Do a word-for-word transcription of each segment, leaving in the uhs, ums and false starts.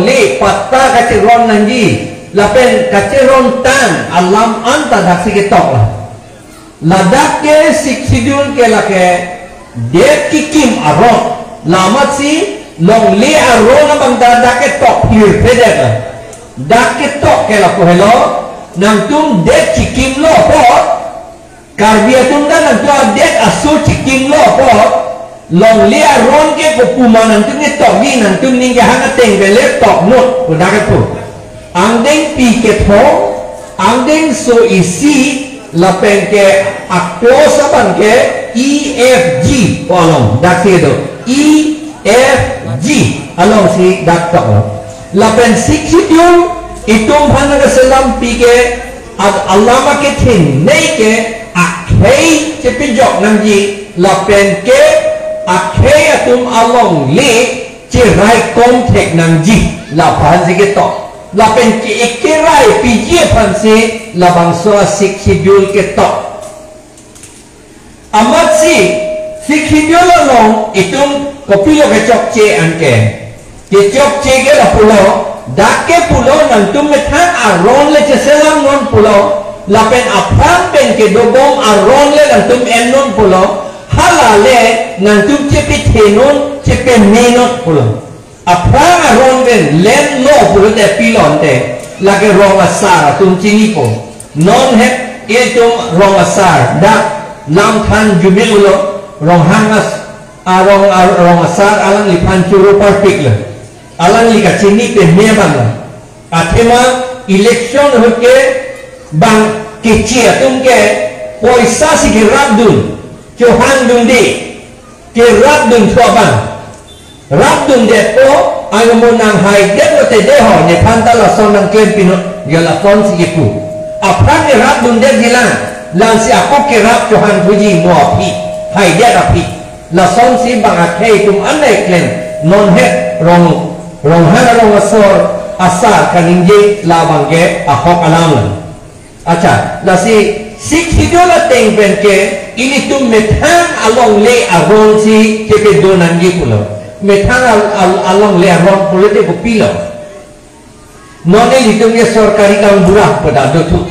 le patta kacheron nangji lapen kacheron tang alam anta daksi ketok lo. Ladak ke Sixth Schedule ke lake det kekim aron, la amatsi longle aron abang ta dak ketok hirphe det lo. Dak ketok ke lapu helo, nangtum det kekim lo apot, Karbi atum ta nangtum adet aso kekim lo apot, longle aron ke kopu ma nangtum ketokji, nangtum ning kehang ateng pen le toknot, pu dak kepu. Angdengpi kethom, angdengso isi, lapen ke a-clause abang ke E F G pu along, daksi do. E F G alongsi dak tok lo. Lapen Sixth Schedule, itum aphan keselampi ke ad-, alam akethenei ke akhei chepejok nangji, lapen ke akhei atum alongle cheraikom thek nangji, laphansi ketok. Lapen ke ekerai piji aphansi labangso a-Sixth Schedule ketok. Amatsi Sixth Schedule along itum kopilo kechokche anke. Kechokche ke lapulo, dak ke pulo nangtum methang aron le cheselam non pulo, lapen aphrang pen kedobom aron le nangtum en non pulo, hala le nangtum chepethe non, chepeme non pulo. Aphrang aron pen len lo pulote pilo ante, lake rong asar atum chinipo. Non het itum rong asar dak lamthan jume ulo, ronghang as-, arong ar-, rong asar alangliphan choro parpik lo. Alangli kachini peme abang lo. Athema election ahut ke bang kechi atum ke poisa si kerapdun, chohangdunde, kerapdun thu abang. Rapdundetpo, anke mo nanghaidet lote dei ho, nephan ta lason nangklem pinon, ya lasonsi kipu. Aphrang ne rapdundetji lang, langsi ako kerap chohang thuji mo aphi, haidet aphi. Lasonsi bang akhei atum an nangklem, non het rong, ronghang rong asor, asar kaningje labang ke ahok alam lang. Accha, lasi Sixth Schedule ateng pen ke ilitum methang alongle aron si kepedo nangji pulo. Methang al-, al-, alongle aron pulote kopilo. Non ilitum ke sorkari gaonbura pu ta dothu.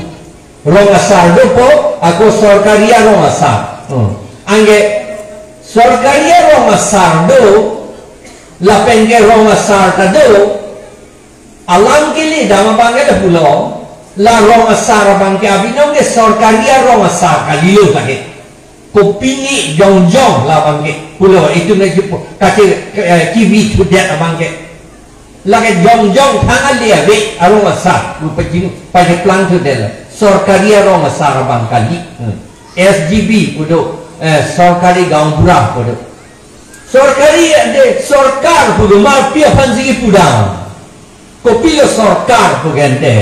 Rong asar dopo, ako sorkari arong asar. Hmm. Anke sorkari arong asar do, lapen ke rong asar ta do, alam kele dam abang ke lapulo, la rong asar abang ke abinong ke sorkari arong asar kalilo lake. Kopine jongjong labang ke pulo, itum le jupo, kache, eh, kivi thudet abang ke. Lake jongjong thang ale ave arong asar, pu pajing, pajeplang thudet lo. Sorkari arong asar abang kali. Hmm. S G B pu do, eh, sorkari gaonbura pu do. Sorkari ante sorkar pu do, ma pi aphansi kipu dam. Kopilo sorkar pu ke ante.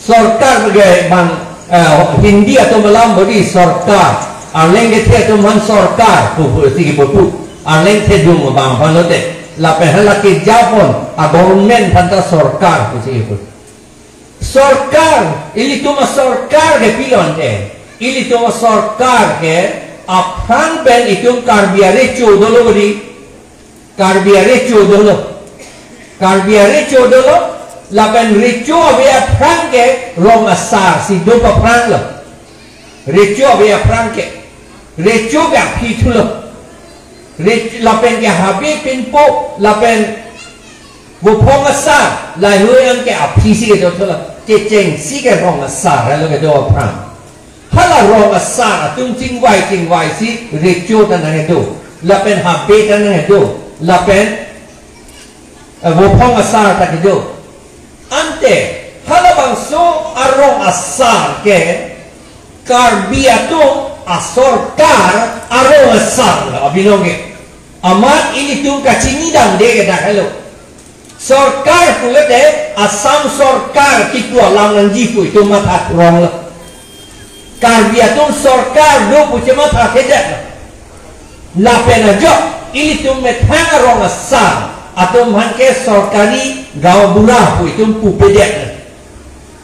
Sorkar pu ke bang, eh, Hindi atum alam bodi sorkar. Arleng kethe atum aphan sorkar pu, pusi kipu pu. Arleng thedung abang aphan lote. Lapen hala ke Japan, a government aphan ta sorkar pusi kipu. Sorkar, ilitum asorkar ke pilo ante. Ilitum asorkar ke aphrang pen itum Karbi arecho dolo bodi. Karbi arecho dolo. Karbi arecho dolo, lapen recho ave aphrang ke rong asar si do aphrang lo. Recho ave aphrang ke. Recho ke aphi thulo. Re-, lapen ke habe pinpo, lapen vophong asar, lahei an ke aphi si kedo thulo. Kechengsi ke rong asar lo kedo aphrang. Hala rong asar atum chingvai chingvai si recho ta nangdo, lapen habe ta nangdo, lapen, eh, vophong asar ta kedo. Ante halabangso arong asar ke Karbi atum asorkar arong asar lo abinong ke. Amat ilitum kachinidamde ke dak helo. Sorkar pulote Assam sorkar kipu alam nangji pu itum matha rong lo. Karbi atum sorkar do pu chematha thedet lo. Lapen ajok ilitum methang arong asar atum aphan ke sorkari gaonbura pu itum pupedet lo.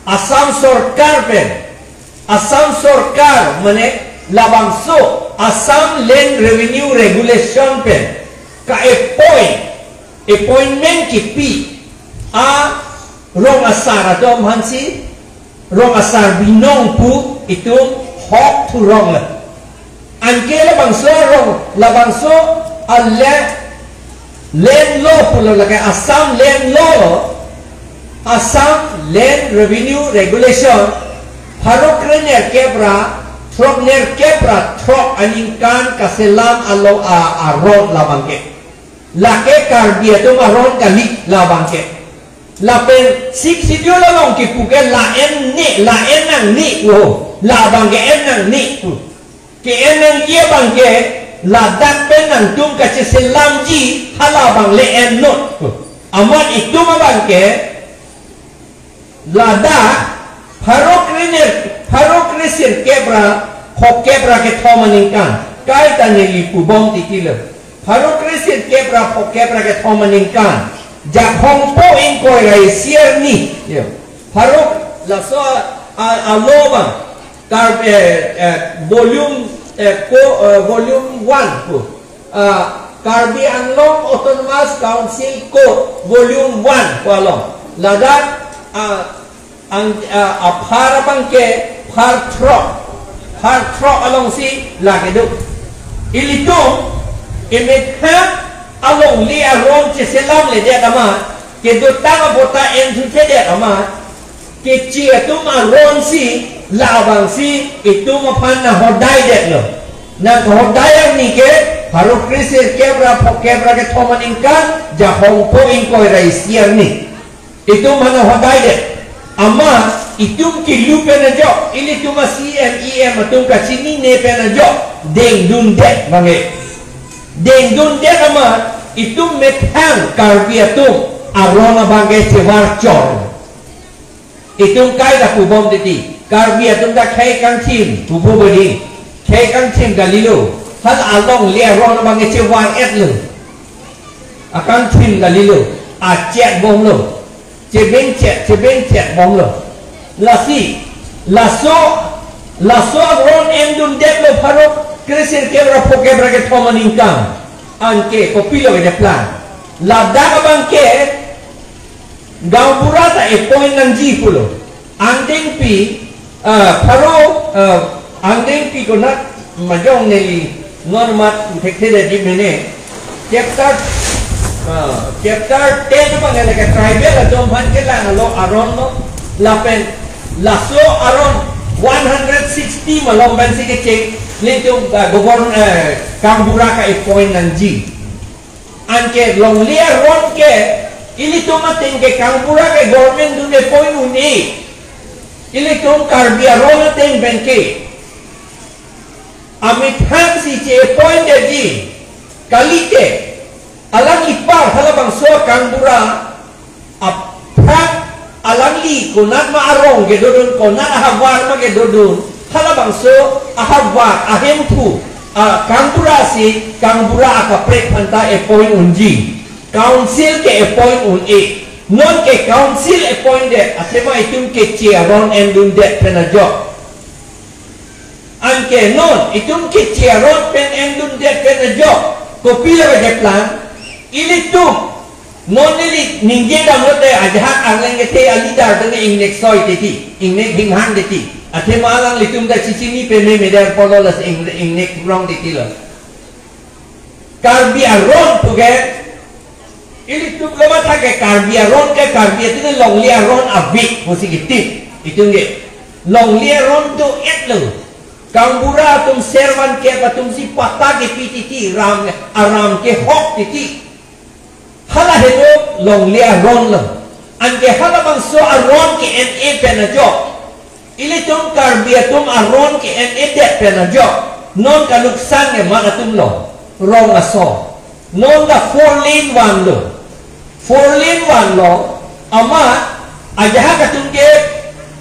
Assam sorkar pen, Assam sorkar mane labangso Assam Land Revenue Regulation pen ka-appoint, appointment kipi, A rong asar atum aphansi, rong asar binong pu itum hok thurong le. Anke labangso rong, labangso a la-, land law pulo lake Assam land law lo, Assam Land Revenue Regulation, pharo krenerkep ra, throknerkep ra throk aningkan kaselam alo a, aron labangke. Lake Karbi atum aron kali labangke. Lapen Sixth Schedule along kipu ke la-en ne, la-en nangne pu. Labangke en nangne pu. Ke-en nangji abangke, ladak pen nangtum kacheselamji, halabang le-en not pu. Amat itum abangke, ladak, pharo krener, pharo kresirkep ra, phokep ra kethom aningkan. Kaita neli pubom titi lo. Pharo kresirkep ra, phokep ra kethom aningkan. Jakhongpo ingkoi ra isi arni. Yo. Pharo laso a, a law abang. Kar, eh, eh, volume, eh, ko, eh, volume one pu. Ah, Karbi Anglong Autonomous Council Code Volume one pu along. Ladak, ah, ang, ah, aphar abangke phar throk. Phar throk alongsi lake do. Ilitum, emethang alongle aron cheselamledet amat, kedotang abota enthuthedet amat, keche atum aronsi, labangsi, itum aphan nanghodaidetlo. Nanghodai arni ke, pharo kresirkep ra phokep ra kethom aningkan, Jakhongpo ingkoi ra isi arni. Itum aphan nanghodaidet. Amat, itum kilu pen ajok, ilitum a-C M, E M atum kachinine pen ajok, dengdundet abangke. Dengdundet amat, itum methang Karbi atum, aron abangke chevar chor. Itum kaita pubom titi. Karbi atum ta khei kangthim pupo bodi. Khei kangthim kalilo. Hala alongle aron abangke chevar-etlo. Akangthim kalilo. Achet bomlo. Chebeng chet, chebeng chet bomlo. Lasi, laso, laso aron endundetlo pharo kresirkep ra phokep ra kethom aningkan. Anke, kopilo kejaplang. Ladak abangke, gaonbura ta appoint nangji pulo. Angdengpi, ah, pharo, ah, angdengpi konat majong neli non mat thekthedet mene. Chapter, ah, chapter ten abang lake tribal atum aphan kelang alo aron lo. Lapen laso aron one hundred sixty malom pensi kecheng ilitum, ah, govern, eh, gaonbura ka-appoint nangji. Anke longle aron ke, ilitum ateng ke gaonbura ke government dun appoint un-e. Ilitum Karbi aron ateng pen ke. Amethang si che-appointji. Kalite. Alanglipar halabangso gaonbura aphrang alangli konat ma arong kedodun, konat ahavar ma kedodun, halabangso ahavar ahemphu, ah, gaonbura si gaonbura akaprek aphanta appoint unji. Council ke-appoint un-e. Non ke council appointed, athema itum keche aron endundet pen ajok. Anke non, itum keche aron pen endundet pen ajok. Kopilo kejaplang, ilitum. Non neli ningje damlote ajahak arleng kethe a-leader tene ingnek soi titi, ingnek hinghang titi. Athema alanglitum ta chechini peme meder polo lasi ing-, ingnek rong titi lo. Karbi aron puke, ilitum lo matha ke Karbi aron ke Karbi atum longle aron avik pusi kitit. Itum ke longle aron do-etlo. Gaonbura atum servan kep atumsi patta kepi titi ram, aram kehok titi. Hala helo longle aron lo. Anke halabangso aron ke-en-e pen ajok. Ilitum Karbi atum aron ke-en-edet pen ajok. Non kaluksan ke mat atum lo. Rong aso. Non ta four lane vanlo. Four lane vanlo. Amat ajahak atum ke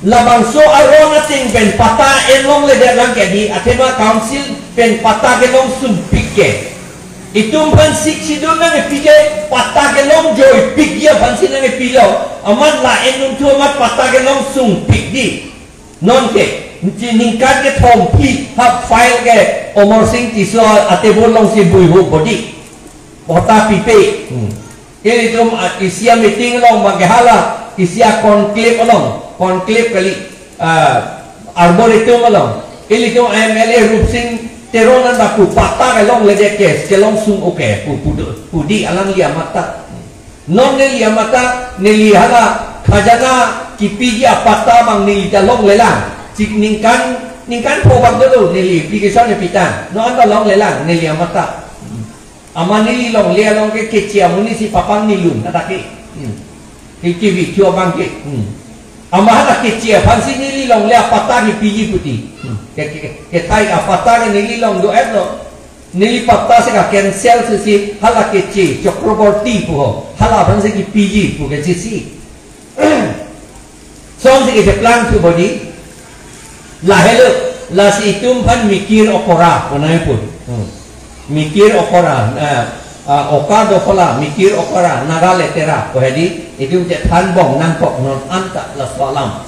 labangso aron ateng pen patta enlongledet lang ke di. Athema council pen patta kelong sumpik ke. Itum aphan Sixth Schedule nangkepi ke patta kelong joipikji aphansi nangkepilo. Amat la-en dunthu amat patta kelong sungpik di. Non ke, nchi ningkan kethom phi hap file ke Amarsing Tisso a-table alongsi buihup bodi. Patta pipe. Hmm. Ilitum, ah, isi a-meeting along bang ke hala, isi a-conclave along, conclave kali, ah, Arboretum along. Ilitum M L A Rupsing Teron anta pu patta kelongledet ke, kelong sung oke, pu, pu, pu di alangli amat ta. Non neli amat ta, neli hala khajana kipiji apatta bang neli ta longlelang. Chik ningkan, ningkan pho bang dolo, neli application pi ta. Non anta longlelang, neli amat ta. Amat neli longle along ke keche amonit si papang nilun, atake. Hmm. Ke, ke vi kyo bang ke. Hmm. Amat hala keche aphansi neli longle apatta kipiji puti. Hmm. Ke, ke, ke, kethai apatta ke neli long do-et lo. Neli patta si ka-cancel si si hala keche Chakraborty pu ho. Hala aphansi kipiji pu ke si si. Son si kecheplang thu bodi. Lahelo, lasi itum aphan mikir okora, konai pun. Hmm. Mikir okora, eh, ah, oka dokola, mikir okora, Naga letera, ko hedi, itum chethan bom nangkok non anta laso alam.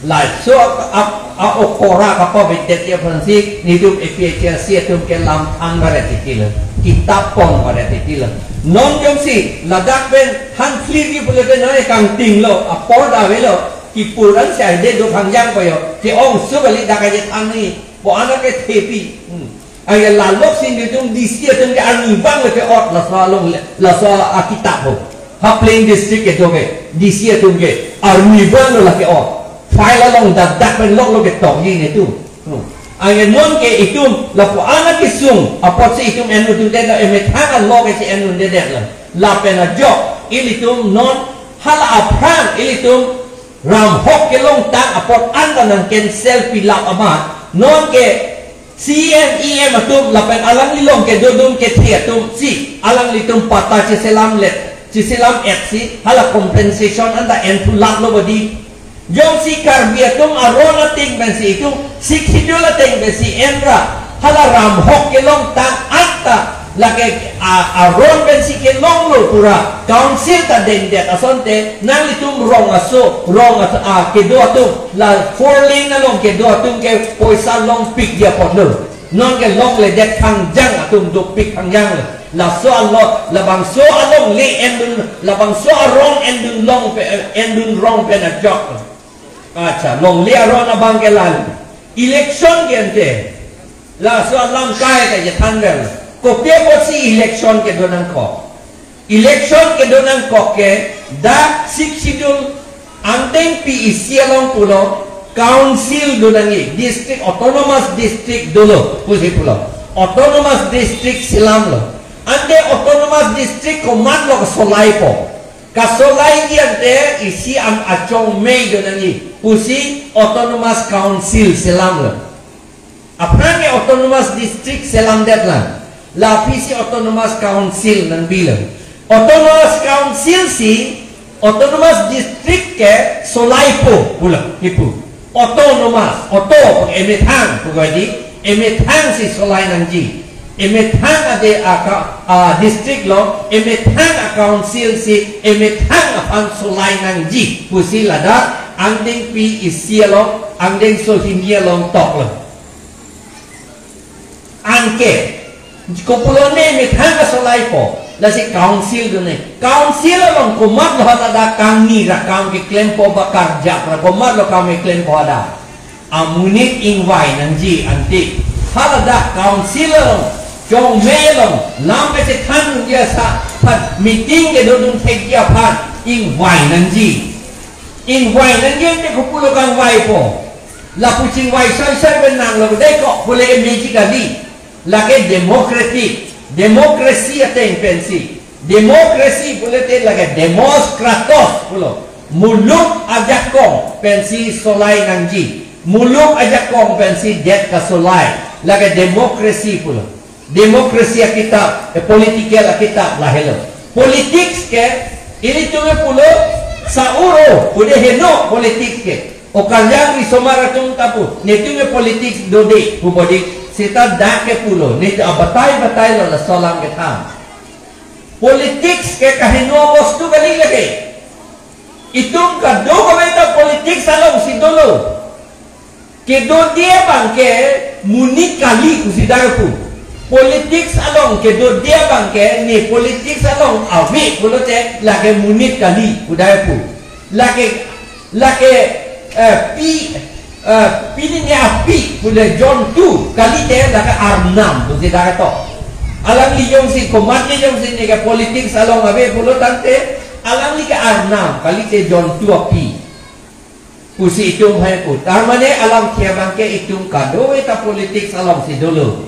Laso a, a, a-okora kapavedetji aphansi, nelitum A P H L C atum ke lam thang varet titilo, kitap pon varet titilo. Non jongsi, ladak pen, hang clear ji pulote non kangtinglo, apor ta avelo, kipuran si ade do khangjang koyo, ke-ong su kali dak aje thang ni, po anak ke thepi. Hmm. Aya lalok si nelitum D C atum ke army abang le ke-ot laso along le, laso akitap ho. Ha Plain District kedo ke, D C atum ke, army abang lo la ke-ot. File along dak dak pen lok lo ke tokji nelitum. Hmm. Aya non ke itum, lapu-an akesung, apotsi itum en-un-edet lo, emethang alok ke si en-un-edet lo. Lapen ajok, ilitum non, hala aphrang, ilitum, ramhok kelongtang apot anta nang-cancel pilap amat, non ke C M E M atum lapen alangli along kedodun kethe atum si, alanglitum patta cheselamlet, cheselam-et si, hala compensation anta en phulap lo bodi. Jongsi Karbi atum aron ateng pensi itum, Sixth Schedule ateng pensi en ra, hala ramhok kelongtang anta, lake a, aron pensi kelong lo pura, council ta dengdet asonte, nanglitum rong aso, rong aso, a, kedo atum, la four lane along kedo atum ke poisa longpik dia apot lo. Non ke longledet khangjang atum dopik khangjang lo. Laso alo, labangso alongle endun, labangso aron endun long pe, endun rong pen ajok lo. Acha, longle aron abang ke lal. Election ke ante. Laso alam kai ke chethan rem. Kopi apotsi election kedo nangkok. Election kedo nangkok ke dak Sixth Schedule angdengpi isi along pulo council do nangji, district, autonomous district dolo, pusi pulo. Autonomous district selam lo. Ante autonomous district komatlo kasolaipo. Kasolaiji ante isi an achongmei do nangji, pusi autonomous council selam lo. Aphrang ke autonomous district selamdet lang. Laphi si autonomous council nangbi lo. Autonomous council si autonomous district ke solaipo pulo, kipu. Autonomous, auto, emethang, pu ko hedi, emethang si solai nangji. Emethang ade aka, a, district lo, emethang a-council si, emethang aphan solai nangji, pusi ladak, angdengpi isi along, angdengso hini along tok lo. Anke, kopulone emethang kasolaipo, lasi council do ne. Council along komatlo haladak kangni ra kam keklempo ba karjap ra komatlo kam keklempo hadak. Amonit ingvai nangji ante. Haladak council along, chongmei along, lam kachethan dia sa, phat meeting kedodun thekji aphan, ingvai nangji. Ingvai nangji ante kopulo kangvaipo. Lapu chingvai sai sai pen nanglo dei ko, pule ke meji kali. Lake democratic, democracy ateng pensi. Democracy pulote lake demos kratos pulo. Muluk ajakong pensi solai nangji. Muluk ajakong pensi det kasolai. Lake democracy pulo. Democracy akitap, eh, political akitap lahelo. Politics ke, ilitum ke pulo, sa-uro, udah heno politics ke. O Kalyang Risomar atum ta pu, netum ke politics dode, pu bodi, seta dak ke pulo, netum abatai-batai lo laso alam kethang. Politics ke kaheno bostu kali lake. Itum kadokave ta politics along si dolo. Kedode abang ke monit kali pusi dak pu. Politics along kedo dia abang ke, ne politics along ave pulote lake monit kali, pudai pu. Lake, lake, eh, pi, eh, pini ne api pule jontu kalite lake arnam pusi dak to. Alangli jongsi, komatne jongsi ne ke politics along ave pulo tangte, alangli ke arnam kalite jontu api pusi itum hai pu. Tar mane alam thia abang ke itum kadokave ta politics alongsi dolo.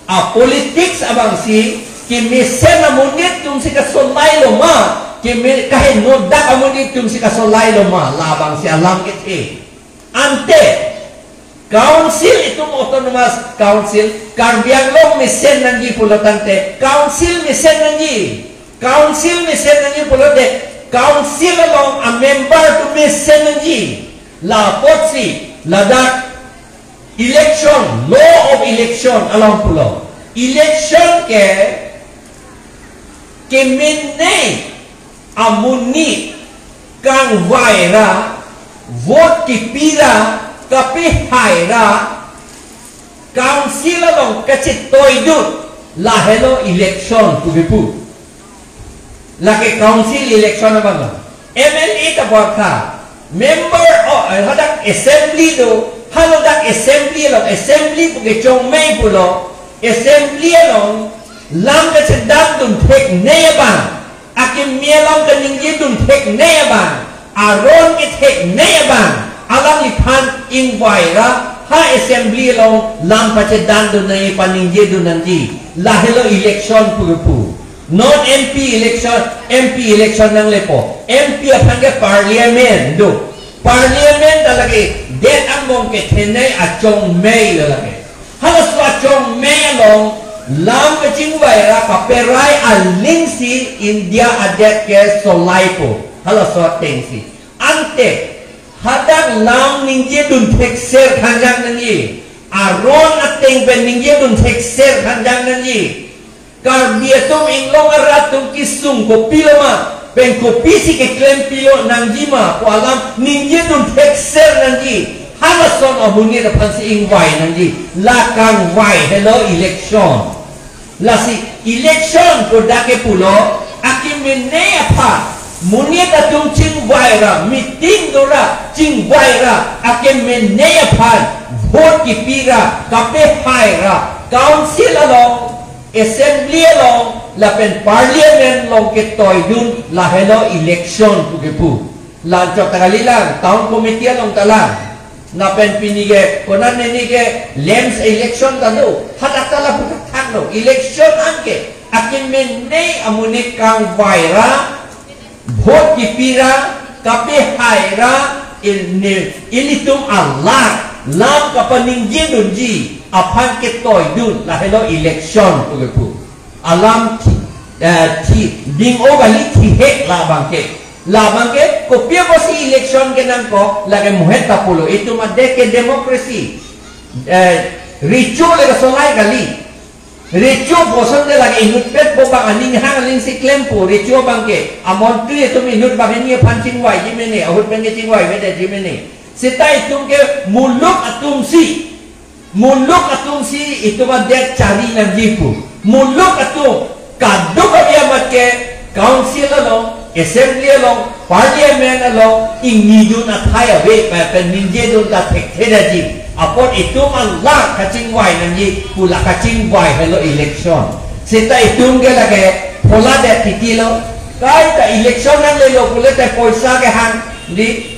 A politics abangsi kemesen amonit atumsi kasolai lo ma, keme-, kaheno dak amonit atumsi kasolai lo ma, labangsi alam kethe. Ante council, itum autonomous council, Karbi Anglong mesen nangji pulo tangte, council mesen nangji. Council mesen nangji pulote, council along a member atum mesen nangji. La apotsi ladak election, law of election along pulo. Election ke kemene amonit kangvai ra, vote kepi ra, kapehai ra, council along kachetoidun, lahelo election pu kepu. Lake council election abang lo. M L A ta bor kha. Member o, eh, hadak assembly do. Haladak assembly lo. Assembly pu kechongmei pulo. Assembly along lam kachedandun theknei abang, akimi alam kaningjedun theknei abang, aron ketheknei abang, alangliphan ingvai ra ha assembly along lam pachedandun nangji, paningjedun nangji. Lahelo election pu kepu. Non M P election, M P election nanglepo. M P aphan ke parliament do. Parliament ta lake det angbong kethenei achongmei lo lake. Halaso achongmei along lam kachingvai ra kaperai alingsi India adet kesolaipo. Halaso atengsi. Ante hadak lam ningjedun thekser khangjang nangji. Aron ateng pen ningjedun thekser khangjang nangji. Karbi atum, Inglong arat atum kesung kopilo ma, pen kopisi keklempilo nangji ma pu alam ningjedun thekser nangji. Halason amonit aphansi ingvai nangji. La kangvai helo election. Lasi election pu dak kepulo, akimi ne aphan monit atum chingvai ra, meeting do ra, chingvai ra, akimi ne aphan vote kepi ra, kapehai ra, council along, assembly along, lapen parliament along ketoidun, lahelo election pu kepu. La anchot ta kalilang, town committee along ta lang. Lapen pini ke, konat neni ke, lamps election ta do. Hadak ta lapu thakthak lo. Election anke, akimi ne amonit kangvai ra, vote kepi ra, kapehai ra, il-, ne, ilitum alang, lam kapaningjedunji aphan ketoidun, lahelo election pu kepu. Alam thi, eh, thi, ding o kali, thihek labang ke. Labang ke, kopi apotsi election kenangkok, lake mohet ta pulo. Itum adet ke democracy. Eh, recho le kasolai kali. Recho puson de lake inutpet pu abang aning hang alingsi klempo, recho abang ke. Amontri atum inut banghini aphan chingvaiji mene, ahut pen ke chingvaivedetji mene. Seta itum ke muluk atumsi, muluk atumsi itum adet chari nangji pu. Muluk atum kadokave amat ke council along, assembly along, parliament along, ingnidun athai ave, pa pen ningjedun ta thekthedetji. Apot itum alang kachingvai nangji, pu la kachingvai helo election. Seta itum ke lake pholadet titi lo, kaita election nanglelo pule te poisa kehang, di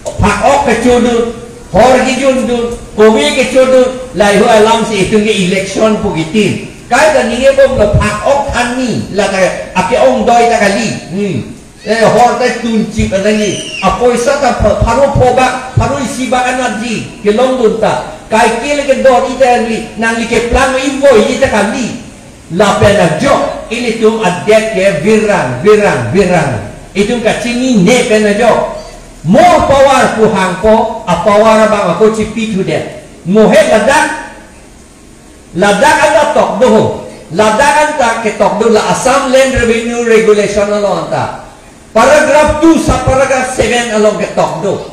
phak-ok kechodun, hor kejundun, kove kechodun, lahei alamsi itum ke election pu kitin. Kaita ninge bomlo phak-ok thanni, lata ake-ongdoi ta kali. Hmm. Eh, hor ta tunchip anangji. Apoisa ta pha-, pharo pho bak, pharo isi bak anatji, kelongdun ta. Kaike le kedor-i ta kali, nangli keplang ivoi-i ta kali. Lapen ajok, ilitum adet ke virang, virang, virang. Itum kachinine pen ajok. More power pu hangpo, apower abang ako chipithudet. Mohet ladak, ladak anta tokdo ho. Ladak anta ketokdo la Assam Land Revenue Regulation along anta. Paragraph two, subparagraph seven along ketokdo.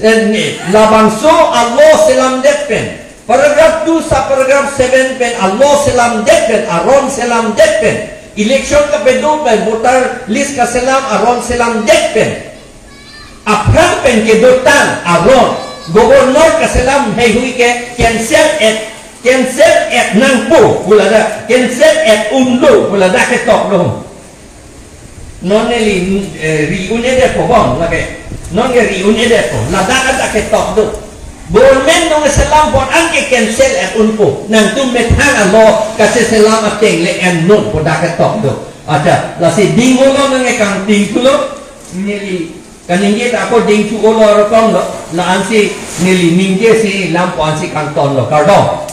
Eh, ne, labangso a-law selamdet pen, Paragraph two, subparagraph seven pen a-law selamdet pen, aron selamdet pen, election kapedo pen, voter list kaselam aron selamdet pen, aphrang pen kedotang aron, governor kaselam heihui ke cancel et, cancel et nangpo pu ladak, cancel et unlo pu ladak ketok lo. Non neli, eh, ri-un-edetpo bom lake. Non ke ri-un-edetpo. Ladak ajat ketok do. Government nangselam pon an ke cancel et unpo. Nangtum methang a-law kaselam ateng le en non pu dak ketok do. Accha, lasi ding-olo nangkangting thulo. Neli kaningje ta ako ding thu-olo rokong lo. La-ansi neli ningjesi lampo ansi kangtonlo. Kardom.